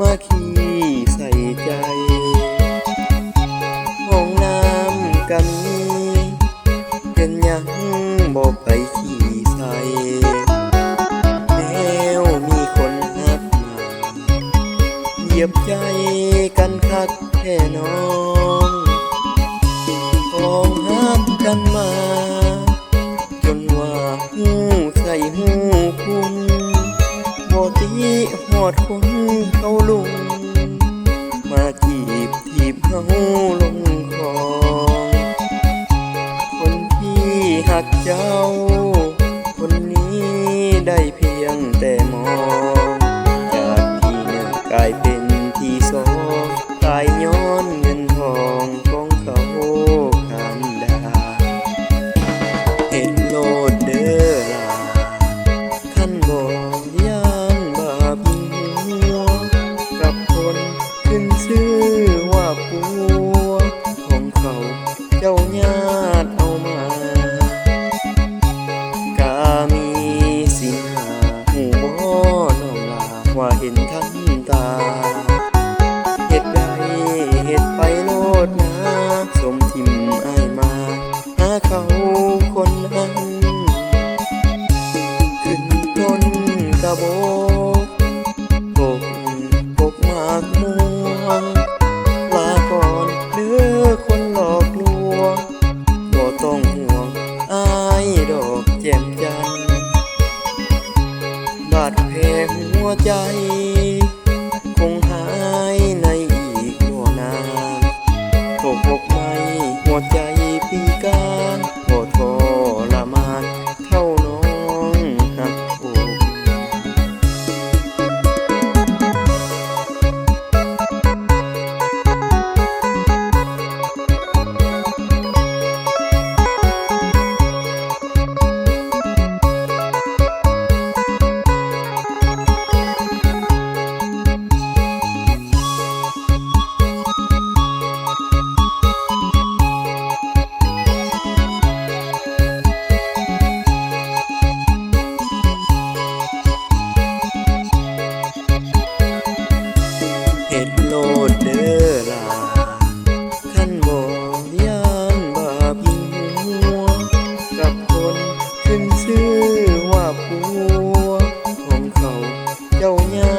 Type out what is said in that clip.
ມາຂີ້ໃສ່ໃຈ ຫ້ອງນ້ຳກະມີ ເປັນຫຍັງບໍ່ໄປຂີ້ໃສ່ ແນວມີຄົນຮັກມາ ຢຽບໃຈກັນຄັກແທ້ນ້ອງ ຂອງຮັກກັນມາ ຈົນວ່າຮູ້ໃສ່ຮູ້ຄຸນ ບໍ່ຕິຮອດຄົນເຂົາລຸງ ມາຈີບຖີບເຮົາລົງຄອງ ຄົນທີ່ຮັກເຈົ້າ ຄົນນີ້ໄດ້ພຽງແຕ່ມອງ ຈາກທີ່ໜຶ່ງກາຍເປັນທີ່ສອງ ຕາຍຍ້ອນເງິນທອງຂອງເຂົາຄານດາ ເຮັດໂລດເດີຫຼ້າ ຄັນບໍ່ຢ້ານບາບຫົວ ກັບຄົນຂຶ້ນຊື່ວ່າຜົວຂອງເຂົາ ເຈົ້າຍາດເອົາມາ ກະມີສິນຫ້າ ຮູ້ບໍ່ນ້ອງຫຼ້າ ວ່າເຫັນທັນຕາ ເຮັດໄດ້ເຮັດໄປໂລດນາ ສົມຖິ້ມອ້າຍມາ ຫາເຂົາຄົນນັ້ນ ຂຶ້ນຕົ້ນກະບົກ ປົກປົກໝາກມ່ວງ ລາກ່ອນເດີຄົນຫຼອກລວງ ບໍ່ຕ້ອງຫ່ວງອ້າຍດອກແຈ່ມຈັນ ບາດແຜຫົວໃຈ ຄົງຫາຍໃນອີກບໍ່ນານ ຕົກອົກໄໝ້ຫົວໃຈພິການ ບໍ່ທໍລະມານເທົ່ານ້ອງຮັກອົກ. ເຮັດໂລດເດີຫຼ້າ ຄັນບໍ່ຢ້ານບາບຢູ່ຫົວ ກັບຄົນຂຶ້ນຊື່ວ່າຜົວຂອງເຂົາ ເຈົ້າຍາ